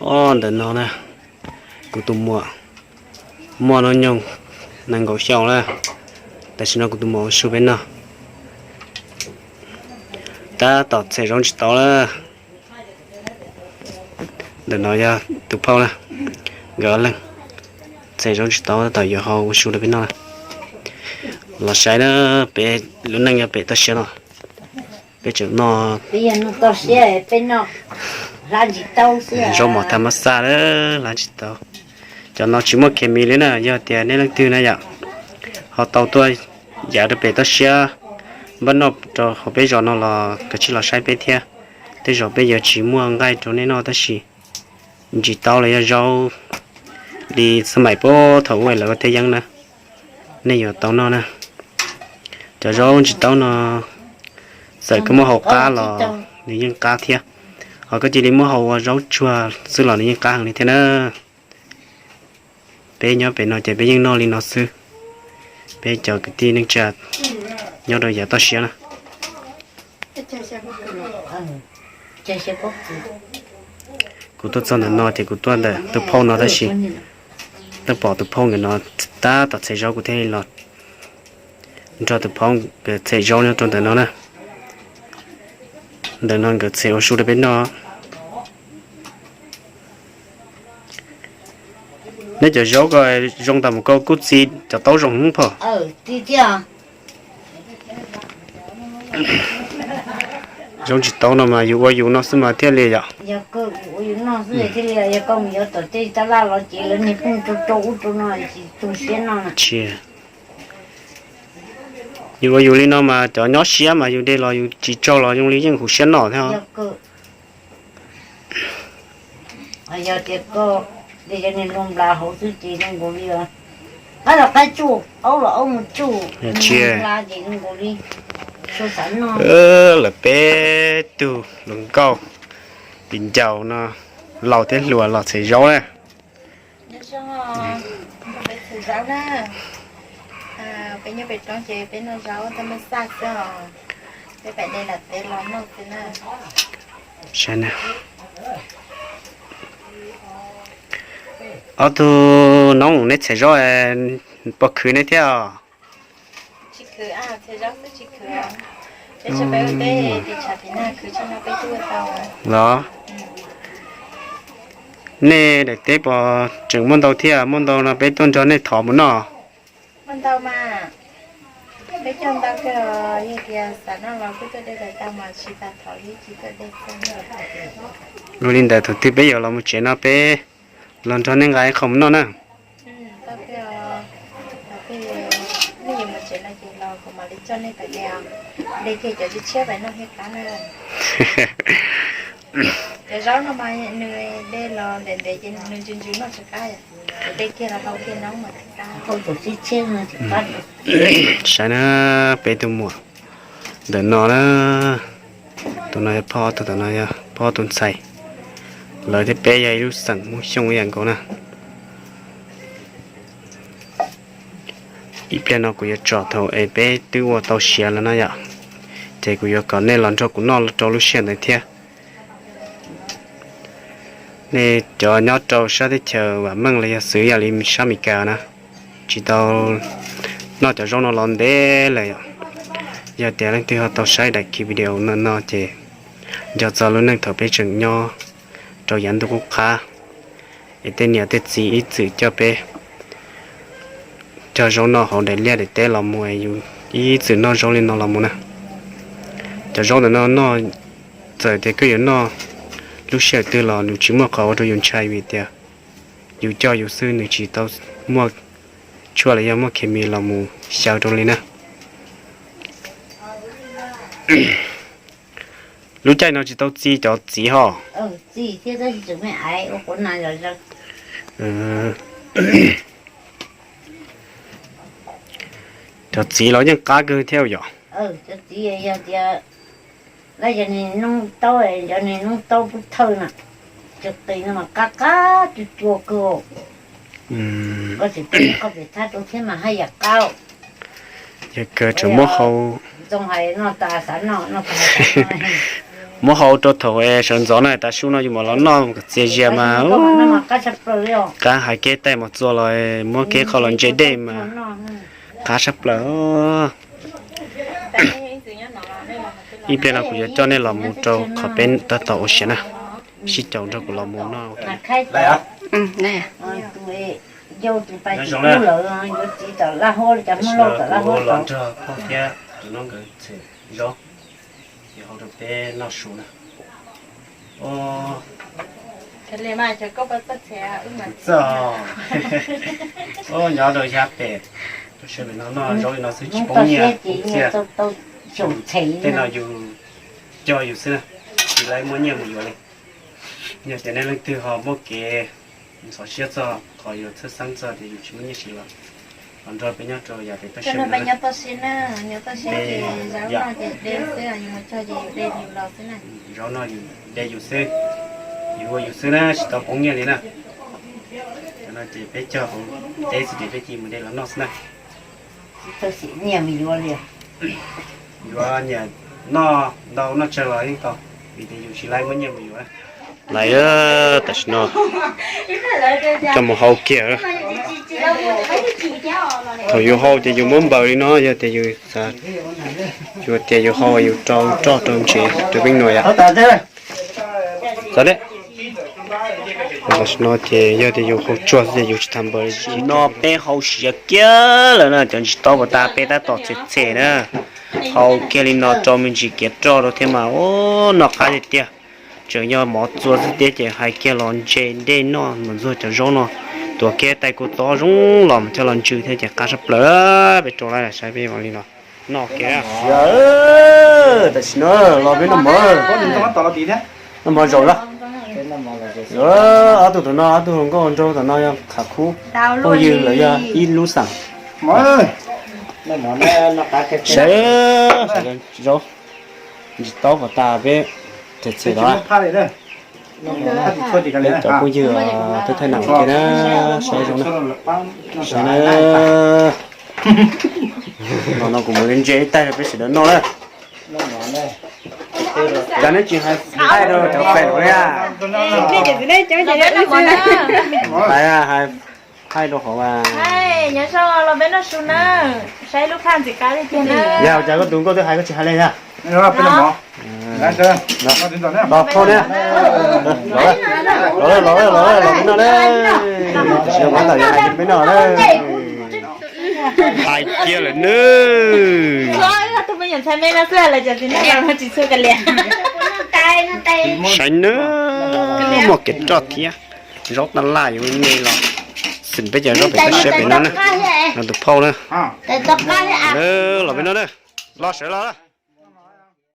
Ob, ntawm no na, kuv tus muam muaj hnub nyoog nees nkaum xyoo lawm. Tam sim no kuv tus muam ua su peb noj. Tab tom txhem zaub ntsis taub lawm. Ntawm no yog tus phauj na, nkawd ob leeg txhem zaub ntsis taub tab tom yuav ho ua su rau peb noj na. Los saib na, peb lub neej nyob pem toj siab no, peb tseem noj zaub mov tham mab xaj lawm, hlab ntsis taub. Cov no tsis muaj khes mis li na, yog tias nej leej twg na yom, ho tau tuaj yav rau pem toj siab npaj noj rau hauv peb zos no los kav tsij los saib peb thiab. Tej zaum peb yuav tsis muaj nqaij rau nej noj tab sis ntsis taub los yog zaub li xab maim puag thaum ub lawv ua teb yeeb na, nej yuav tau noj na. Cov zaub ntsis taub no txawm koj muab hau qab los nws yeej qab thiab, ho koj cia li muab hau ua zaub tsuag xwb los nws yeej qab heev li thiab na. Peb nyob pem no ces peb yeej noj li no xwb, peb cov kwv tij neej tsa nyob rau yav toj siab na. Kuv tuaj txog ntawm no ces kuv tuaj ntawm tus phauj no tab sis twb pom tus phauj nkawd no tab tom txhem zaub, kuv thiaj li los nrog tus phauj nkawd txhem zaub nyob rau ntawm no na. Ntawm no nkawd txhem ua su rau peb noj. Nej cov zaub ko zoo tas mus koj kuj txi cov taub zoo hwv phom. Zaub ntsis taub no mas yus ua yus noj xwb mas thiaj li yom. Yus ua yus li no mas cov nyob siab mas yus de los yus tsis tsaug los zoo li yeej huv siab noj thiab. Yog tias koj de cov niag hluas nplas hauv xwb ces zoo nkaus li qab los qab tsuj, aub los aub mus tsuj, hluas nplas ces zoo nkaus li xav noj. Lawv peb tug hluas nkauj viv ncaus no, laus thiab hluas los txhem zaub na. Nyob zoo, peb txhua zaub na. Peb nyob pem roob ces peb noj zaub taj maj xaj xwb os. Peb pam de lam tev los noj xwb na. Saib na, ob tug noob neb txhais zaub, puas khwv neb thiab os? Tsis khwv, txhais zaub xwb tsis khwv. Peb tsis peb ua teb, tis tshav tis nag khwv tsis noj peb twb ua tau. Los, nej daim teb puas tseem muaj ntau thiab? Muaj ntau no peb tuaj nrog nej thov mus noj. Muaj ntau mas, peb cog ntau kawg, yog tias xav noj los kuj tuaj de los tau mas tsis tas thov li tsis tuaj de. Ua li ntawd thaum twg peb yuav los mus tsev no peb los nrog nej nqa ib qho mus noj na. Cov zaub no mas nws de los ntev ntev ces nws ntsws ntsws noj tsis qab, de kiag los hau kiag noob mas. Saib na, peb tus muam ntawm no na, tus no yog phauj, tus ntawm no yog phauj tus ntxhais. Lawv thiab peb yog ib lub xeem Hmoob Xyooj ib yam nkaus na. Ib pliag no kuv yuav tsom thaum es peb twb ua tau siav lawm no yom, ces kuv yuav kom nej los nrog kuv noj rau lub sij hawm ntawd thiab. Nej cov nyob rau sab teb chaws vam meej los yog xwv yam li sab Amelikas na, tsis tau noj cov zaub no los ntev lawm yom. Yog tias leej twg ho tau saib daim video no no ces nco txog lub neej thaum peb tseem nyob rau yav ntuj qub qab, es tej niam tej txiv ib txwm coj peb cog zaub noj hauv daim liaj daim teb los mus, yus ib txwm noj zaub li no los mus na. Cov zaub ntawm no noj, txawm tias koj yuav noj lub sij hawm twg los nws tsis muaj qhov ua rau yus ntshai vim tias yus cog yus xwb, nws tsis tau muaj tshuaj los yog muaj khes mis los mus xyaw rau li na. Lub caij no tsis tau txi cov txiv ho. Cov txiv los yeej qab kawg thiab yom. Lawv cov niag noob taub, cov niag noob taub pub thawj na, cov qis no mas qab qab tsuag tsuag kawg. Koj tseem pem thab rau thiab mas haj yam qab. Yog kawg tseem muab hau. Zoo hais noj tas xav noj, noj tas xav noj. Muab hau rau thaum sawv ntxov na, tav su no yus mam los noj kom txias zias mas. Qab hais kev taij mos txua los muab kev qhov los ntse dej mas qab tshaj plaws. Ib pliag no kuv yuav coj nej los mus rau qhov peb tab tom ua siav na, sib caum nrog kuv los mus noj. Kuv los nrog pog thiab tus no nkawd txhim zaub, ces hau rau peb noj su na. Txawj, nyob rau yav pem, rau sawv pem no noj zaub li no xwb tsis poob nyiaj poob txiaj. Tej no yus cog yus xwb na, tsis laib muab nyiaj mus yuav li. Yog tias nej leej twg ho muaj kev ntxhov siab txog qhov yus txhawj xeeb txog tias yus tsis muaj nyiaj siv los, los nrog peb nyob rau yav pem peb sawv pem no. Zaub no yus de yus xwb, yus ua yus xwb na, tsis tau poob nyiaj li na. Cov no ces peb cog hauv teb xwb ces peb cia mus de los noj xwb na. Yuav nyiam noj ntau noj tsawg los yeej tau, vim tias yus tsis laib muab nyiaj mus yuav. Lawv tam sim no coj mus hau kiag. Thaum yus hau ces yus muab npaws li no, yog tias yus xav, yus tias yus hau yus rau roj rau ntsev rau peb nua yom. Tam sim no ces yog tias yus hau tsuag xwb ces yus tsis tas npaws li. Tam sim no peb hau siav kiag lawm na, cov ntsis taub pas tas peb tab tom txhem txhem na. Hau kiag li no rau me ntsis kiav roj rau thiab mas ua noj qab tiag tiag. Tseem yog mov txua xwb thiab ces hais kiag los ntse dej noj mus ntxuag cov zaub no, tuav kiag tais kua txob zoo los mus thiab los ntsws thiab ces qab tshaj plaws. Peb rau lawm saib peb ua li no noj kiag. Tam sim no los peb noj mov, noj mov zaum na. Ob tug tom no, ob tug hluas nkauj nraug tom no yog Khav Khub, phooj ywg lawv yog ib lub xeem. Saib zaub ntsis taub pas tas peb txhem txhem los. Peb cov phooj ywg twb thaij nam ua ke na, saib zoo na. Saib na. Los no kuv mus ntse ib taig rau peb sawv daws noj na. Cas neb tsis hais thaij rau cov fans li a? Hais, hais thaij rau qhov, nyob zoo los peb noj su na, saib lub phaj ntxim qab li tiag na. Yog cas koj tus nkauj twb hais koj tsis hais li yog? Los phauj na. Los, los, los, los peb noj na. Tam sim no pab tam yuav hais rau peb noj na. Hais kiag lawm nawb. Saib nawb, muaj kev roj thiab. Zaub tab laj yuav me los xwm peb cov zaub pem peb siab pem no na. No tus phauj na. Los peb noj na. Los sawv los.